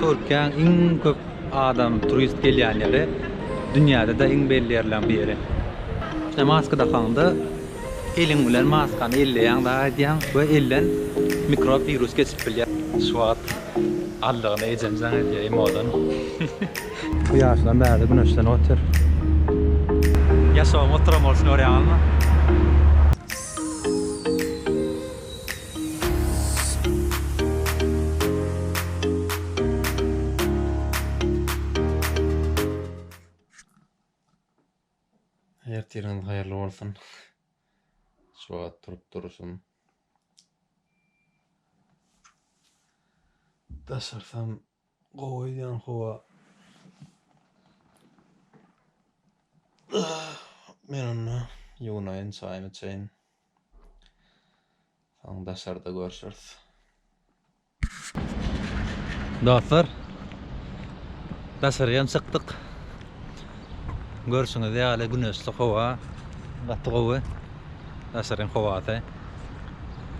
Türkiýäň iň köp adam turist gelýän ýeri, dünýäde-de iň belli ýerleň biri. Şeýle maska dakaňda eliň bilen maskany elleýäň zat edýäň we elden mikrob wirus geçip bilýär. Şu wagt aldygyna ejem jaň edýär imodan. Bu ýaşdan bärde güneşlenip otyr. Ýaşagyň oturan bolşuny görýäňizmi? Ertiriňiz haýyrly bolsun. Şu wagt turup duruşym. Daşarsam gowy edýän howa. Men onda ýuwunaýyn, çaýymy içeýin. Soň daşarda görşeris. Dostlar, daşaryk hem çykdyk. Görşüňiz ýaly güneşli howa, gaty gowy. Daşaryň howasy.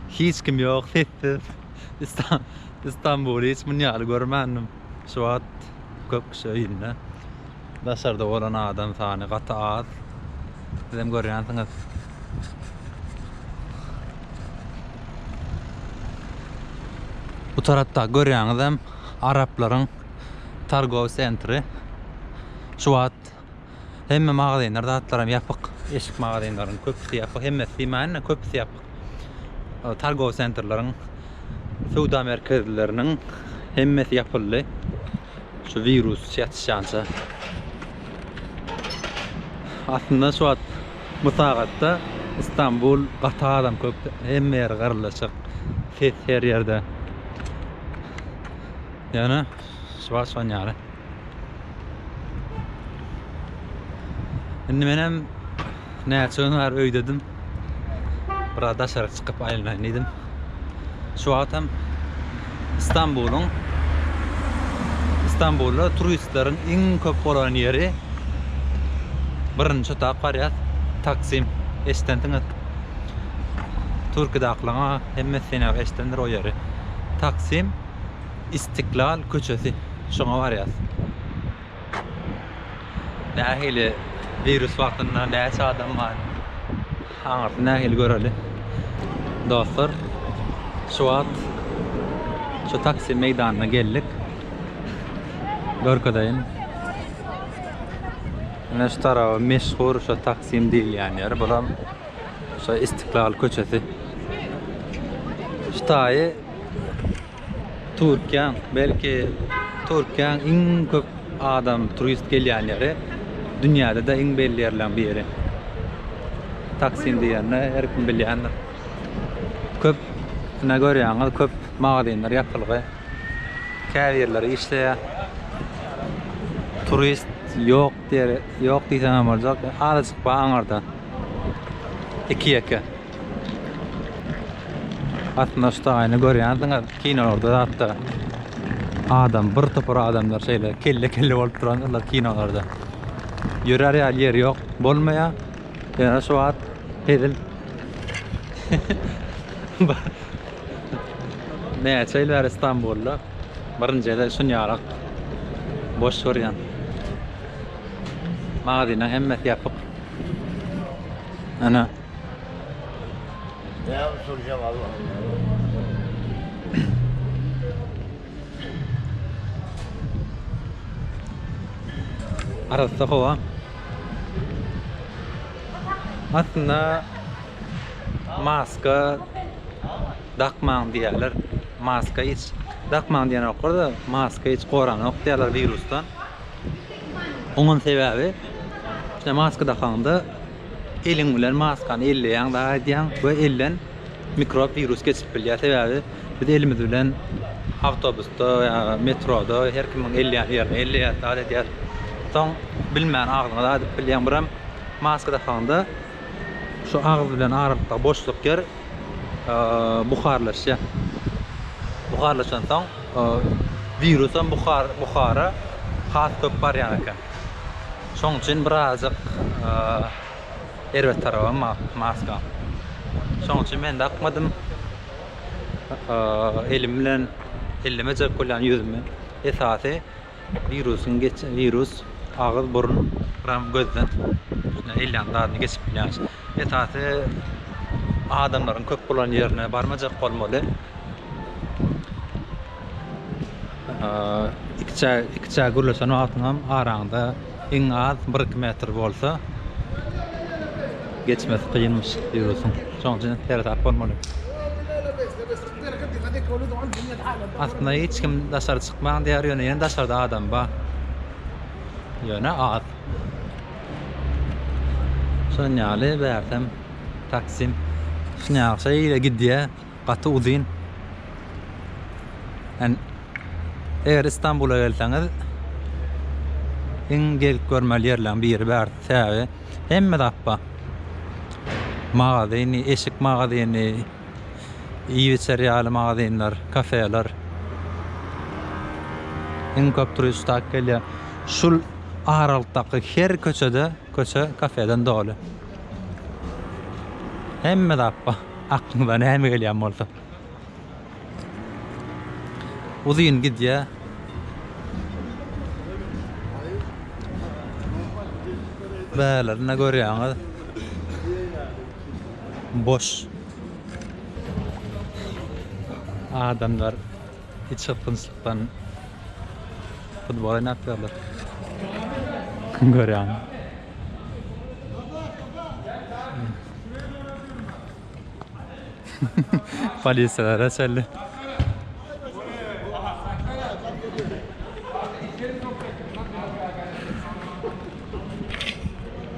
Hiç kim ýok, sessiz. Istanbuly hiç muny ýaly görmändim. Şu wagt köp kişi öýünde. Daşarda bolan adam sany gaty az. Sizem görýänsiňiz. Bu tarapda görýäňizem araplaryň targowy sentri. Şu wagt hemme magazinler zatlaram ýapyk. Eşik magazinleriň köpüsi ýapyk. Hemmesi diýmäýin-de köpüsi ýapyk. Targowy sentrleriň söwda merkezleriniň hemmesi ýapyldy. Şu wirus ýatyşýança. Aslynda şu wagt bu sagatda Istanbul gaty adam köp. Hemme ýer garlyşyk. Ses her ýerde. Ýöne şu wagt şon ýaly. Indi menem näçe gün bäri öýdedim. Biraz daşary çykyp aýlanaýyn diýdim. Şu wagt hem Istanbulyň Istanbulda turistleriň iň köp bolan ýeri birinji otap barýas. Taksim. Eşdensiňiz. Türkiýedäkileriň hemmesi senä eşdendir o ýeri. Taksim Istiklal köçesi. Şoňa barýas. Nähili wirus wagtynda näçe adam bar? Aňyrsy nähili göreli. Dostlar, şu wagt şu Taksim meýdanyna geldik. Görkezeýin. Ine şu taraby meşhur şu Taksim diýilýän ýer. Bulam şu Istiklal köçesi. Şu taýy Türkiýäň, belki Türkiýäň iň köp adam, turist gelýän ýeri, dünýäde-de iň belli ýerleň biri. Taksim diýende her kim bilýändir. Köp, ine görýäňiz, köp magazinler ýapylgy. Käbirleri işleýär. Turist ýok diýer, ýok diýseň hem boljak. Azajyk bar aňyrda. Iki-ýeke. Aslynda şu taýyny görýänsiňiz kinolarda zatda. Adam bir topar adamlar şeýle kelle-kelle bolup durandyrlar kinolarda. Ýörär ýaly ýeri ýok, bolmaýar. Ýöne şu wagt hezil. Näçe ýyl bäri Istanbulda birinji gezek şunýalak boş görýän. Magazinleň hemmesi ýapyk. Ana. Arassa howa. Aslynda maska dakmaň diýýärler. Maska hiç dakmaň diýenoklar-da, maska hiç goranok diýýärler wirusdan. Oňam sebäbi, işte maska dakaňda Eliň bilen maskany elleýäň zat edýäň we elden mikrob wirus geçip bilýär. Sebäbi biz elimiz bilen awtobusda ýa metroda her kimiň elleýän ýerini elleýäs zat edýäs. Soň bilmän agzyňa zat edip bilýäň. Birem maska dakaňda şu agyz bilen aralykda boşluk ýer buharlaşýar. Buharlaşansoň wirusam buhar buhara has köp barýan eken. Şoň üçin birazajyk erbet tarabam bar maskaň. Şoň üçin men dakmadym. Elim bilen ellemejek bolýan ýüzümi. Esasy wirusyň geç wirus agyz, burun, ram gözden elýän zadyny geçip bilýän. Esasy adamlaryň köp bolan ýerine barmajak bolmaly. Ikiçä ikiçä gürleşen wagtyňam araňda iň az bir-iki metr bolsa geçmesi kynmyş wirusyň. Şonuň üçin seresap bolmaly. Aslynda hiç kim daşary çykmaň diýýär, ýöne ýene daşarda adam bar. Ýöne az. Şonuň ýaly bärsem Taksim. Şuny ýaly şeýle gidýär. Gaty uzyn. Yani eger Istanbula gelseňiz iň gelip görmeli ýerleriň biri bärsi. Sebäbi hemme zat bar. Magazyny, eşik magazyny, iýip-içer ýaly magazinler, kafeler. Iň köp turist tak gelýär. Şul aralykdaky her köçede köçe kafeden doly. Hemme zat bar. Aklyňyza näme gelýän bolsa. Uzyn gidýär. Bärlerinde görýäňiz. Boş. Adamlar içgysgynçlykdan futbol oýnap ýörler. Görýäňiz. Polisiýalara çenli.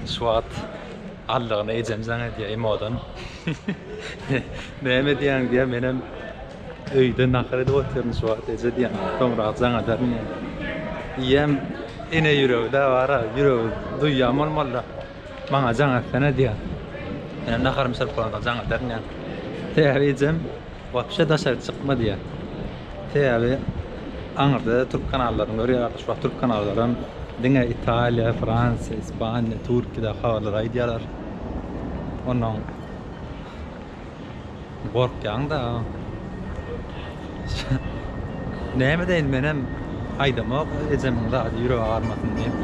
Şu wagt aldygyna ejem jaň edýär imodan. Näme edýäň diýýär, menem öýde nahar edip otyryn şu wagt eje diýýän. Soňrak jaň ederin diýýän. Iýem ene ýüregi-dä bar-a, ýüregi duýýan bolmaly-da. Maňa jaň etsene diýýär. Menem naharymy bişirip bolansoň jaň ederin diýýän. Sebäbi ejem wapşe daşary çykma diýýär. Sebäbi aňyrda türk kanallaryny görýär. Şu wagt türk kanallaram diňe Italiýa, Fransiýa, Ispaniýa, Türkiýede habarlary aýdýarlar. Onnoň Gorkýaň-da. Näme deýin menem aýdamok ejemiň zady ýüregi agyrmasyn diýip.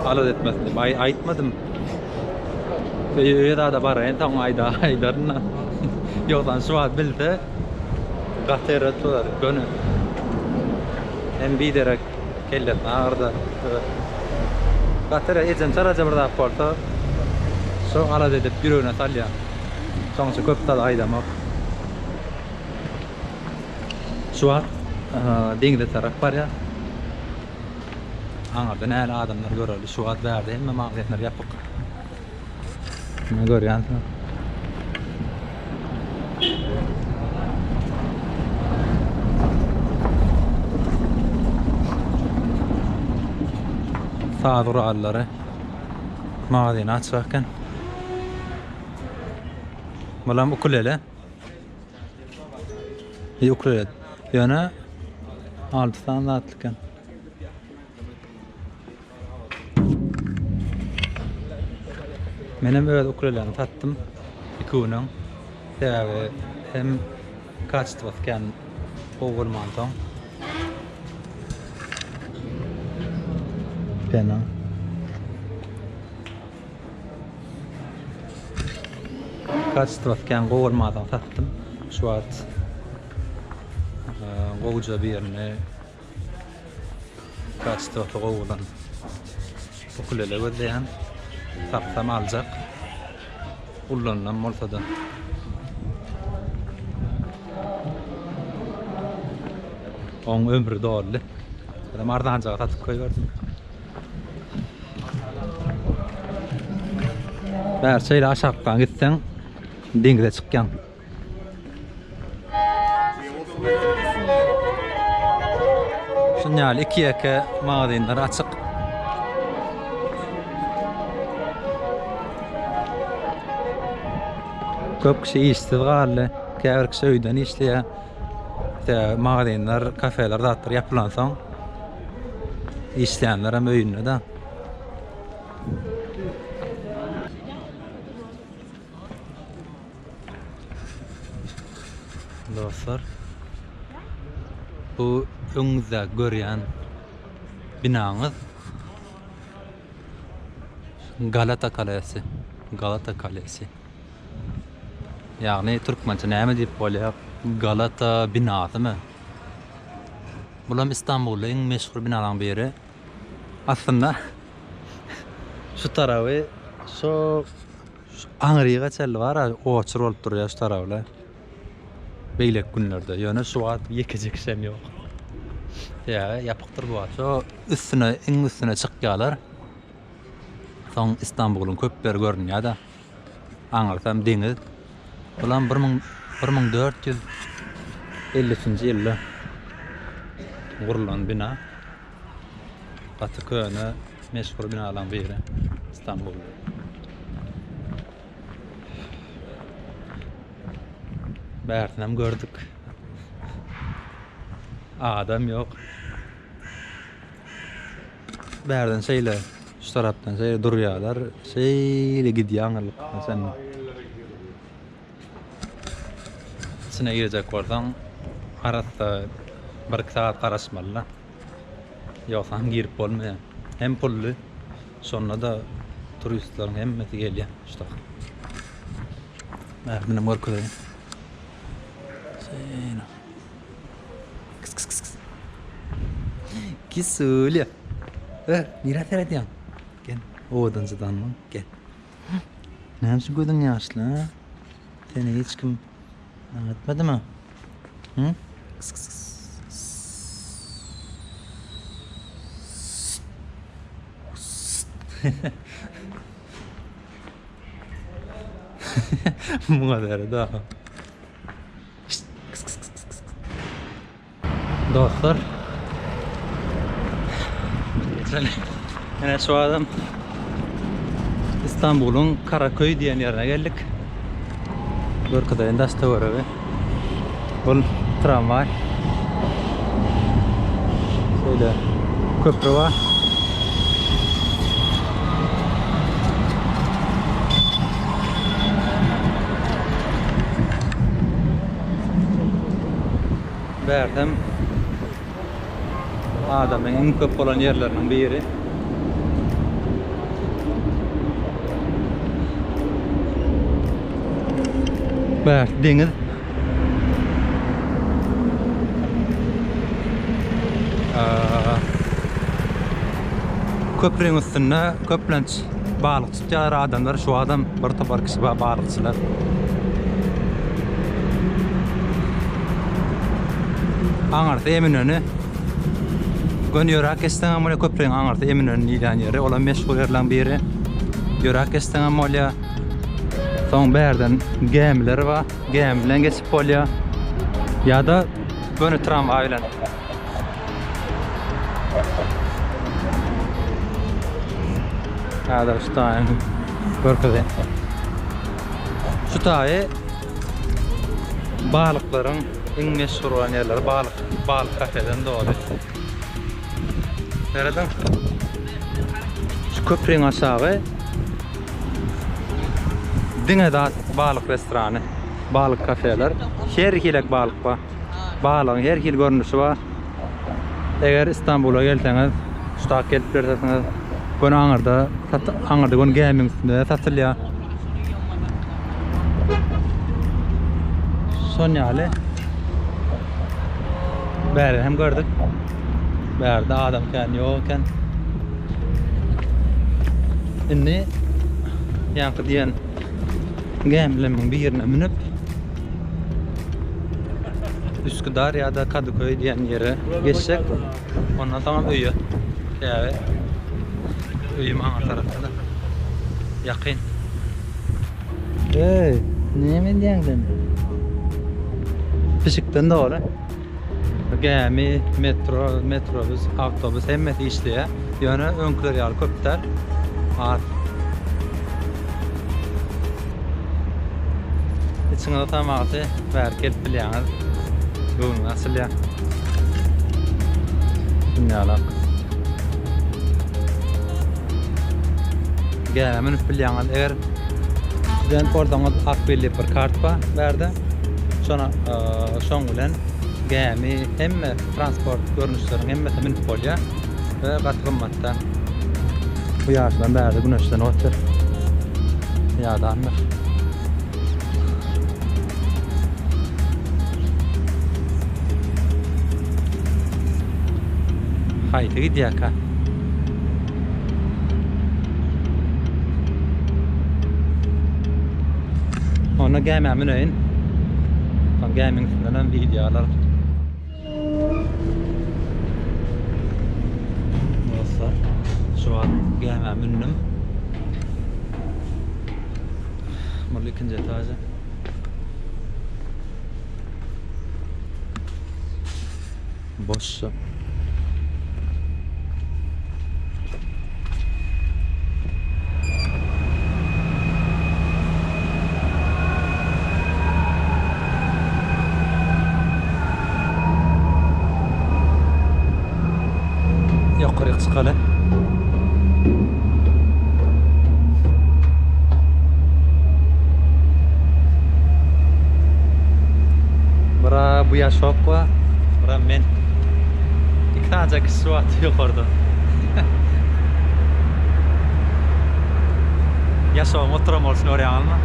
Alada etmesin diýip aý aýtmadym. Öýe zada baraýyn soň aýda aýdaryn. Ýogsam şu wagt bilse gaty erbet bolar göni. Hem biderek Kellesini agyrda. Gaty ejem çalaja bir zat bolsa şo alada edip ýüregine salýar. Şoň üçin köp zat aýdamok. Şu wagt deňize tarap barýar. Aňyrda nähili adamlar göreli. Şu wagt bärde hemme magazinler ýapyk. Ine görýänsiňiz. Saz gurallary magazyny açyk eken. Bulam ukulele. E, ukulele. Ýöne 6 sany zatly eken. Menem öz ukulelemi satdym. 2 gün öň. Sebäbi hem kaçtwasy kän gowy bolmansoň. Pena. Kaçtwasy kän gowy bolmansoň satdym. Şu wagt gowuja birini Kaçtwasy gowy bolan ukulele gözleýän. Tapsam aljak. Ullanylan bolsa-da. Oň ömri doldy. Özem arzanjaga satyp goýberdim. Bäri şeýle aşakdan gitseň deňize çykýaň. Şun ýaly iki-ýeke magazinler açyk. Köp kişi işsiz galdy. Käbir kişi öýden işleýär. Sebäbi magazinler, kafeler zatlar ýapylansoň işleýänler hem öýünde-de. Dostlar, bu öňüňizde görýän binaňyz Galata kalesi. Galata kalesi. Ýagny türkmençe näme diýip bolýar? Galata binasymy? Bulam Istanbulda iň meşhur binalaryň biri. Aslynda şu taraby şo aňryga çenli bar-a oçur bolup durýar şu taraplar. Beýleki günlerde. Ýöne şu wagt ýekeje kişem ýok. Sebäbi ýapykdyr bu wagt. Şo üstüne, iň üstüne çykýarlar. Soň Istanbulyň köp ýeri görünýär-de. Aňyrsam deňiz. Bulam 1453-nji ýylda gurlan bina. Gaty köne, meşhur binalaryň biri Istanbulda. Bärsinem gördük. Adam ýok. Bärden şeýle, şu tarapdan şeýle durýarlar. Şeýle gidýär aňyrlyk sen. Içine girjek bolsaň, arassa bir-iki sagat garaşmaly-da. Ýogsam girip bolmaýar. Hem pully, şonda-da turistleriň hemmesi gelýär şu taka. Bärsinem görkezeýin. Şeýle. Kys kys kys kys. Kisulya. Ö, nirä seredýäň? Gel, owadan jydanmyň, gel. Näme üçin gözüň ýaşly, ha? Seni hiç kim etmedimi? Hı? Kys kys kys. Muňa seret ha. Dostlar. Ene şu adam İstanbul'un Karaköy diýen ýerine geldik. Görkezeýin daş töweregi. Bul tramwaý. Şeýle köprü bar. Bärdem adamyň iň köp bolan ýerleriniň biri. Bär deňiz. Köprüň üstünde köplenç balyk tutýar adamlar. Şu adam bir topar kişi bar balykçylar. Aňyrsy Eminönü. Göni ýöräp geçseňem bolýar, köprüň aňyrsy Eminönü diýilýän ýeri. Olam meşhur ýerleriň biri. Ýöräp geçseňem bolýar. Soň bärden gämiler bar. Gämi bilen geçip bolýar. Ýa-da göni tramwaý bilen. Häzir şu taýyny görkezeyim. Şu taýy balyklaryň iň meşhur bolan ýerleri balyk balyk kafeden doly. Serediň. Şu köprüň aşagy diňe zat balyk restorany, balyk kafeler. Her hilek balyk bar. Balygyň her hili görnüşi bar. Eger Istanbula gelseňiz, şu tak gelip berseňiz, göni aňyrda, aňyrda göni gämiň üstünde satylýar. Şon ýaly. Bäri hem gördük. Bärde adam kän ýok eken. Indi ýaňky diýen gämilerimiň birine münüp Üsküdar ýa-da Kadyköý diýen ýere geçjek. Ondan soňam öýe. Sebäbi öýüm aňyr tarapda-da. Ýakyn. Eý, näme edýäň sen? Pişikden doly. Gämi, metro, metrobus, awtobus hemmesi işleýär. Ýöne öňküler ýaly köp däl. Az. Içiňiz atan wagty bäri gelip bilýäňiz. Göwnüňiz açylýar. Dünýalak. Gämä münüp bilýäňiz. Eger student bolsaňyz Akbil diýip bir kart bar bärde. Şona şoň bilen gämi hemme transport görnüşleriň hemmesine münüp bolýar we gaty gymmatda. Bu ýaşlar bärde güneşlenip otyr. Ýadandyr. Haýsy gidýärkä? Onda gämä müneýin. Soň gämiň üstünden hem wideo alarys. Dostlar, şu wagt gämä mündüm. Murly ikinji etažy. Boşça. Ýokaryk çykaly. Bura bu ýaşok we bura men. Iki sanyja kişi bar ýokarda. Ýaşogyň oturan bolşuny görýäňizmi?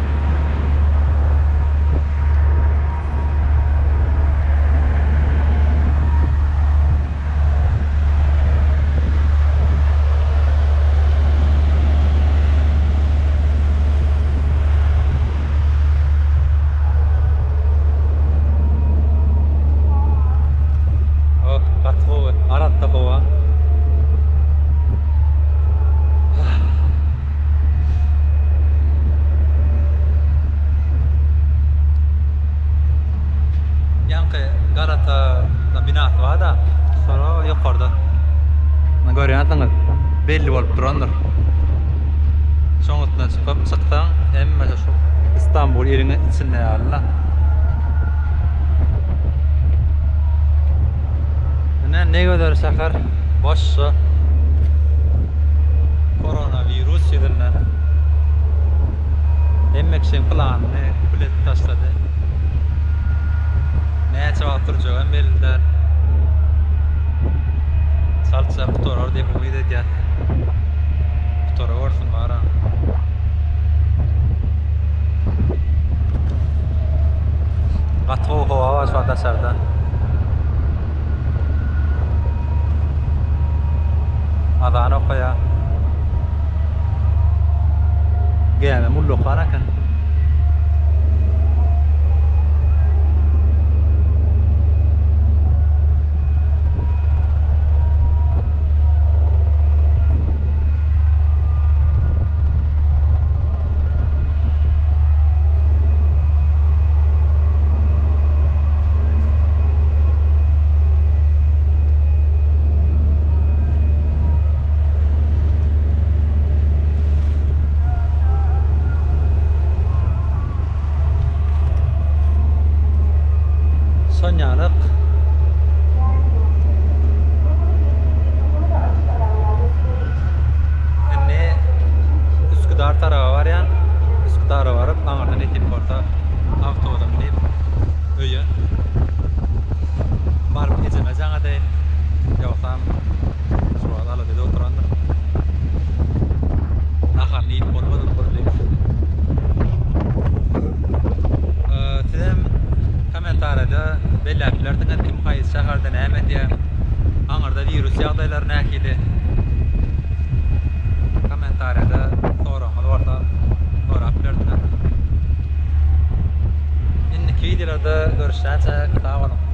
Oh, gaty gowy, arassa howa. Ýaňky Galata binasy bar-da, şol ýokarda. Muny görýänsiňiz, belli bolup durandyr. Şoň üstüne çykyp, çyksaň, hemmesi şu Istanbul iliň içinde ýaly-da. Ine, ne gözel şäher, boşja. Koronawirus ýüzünden hemme kişiň planyny kül edip taşlady. Näçe wagt durjagam belli däl. Çaltja gutarar diýip umyt edýäs. Gutara görsün bara. Gaty gowy howa bar şu wagt daşarda. Azan okaýar. Gämi ullakan eken. Şonýalyk. Indi Üsküdar taraba barýan. Üsküdara baryp, aňyrda nesip bolsa awtobusa münip öýe baryp ejeme jaň edeýin. Ýogsam şu wagt alada oturandyr. Naharyny iýip bolmadym gurly. Sizem kommentariýada belläp bilersiňiz kim haýsy şäherde näme edýär. Aňyrda wirus ýagdaýlary nähili? Kommentariýada soragyňyz bolsa sorap bilersiňiz. Indiki wideolarda görüşýänçä sag boluň.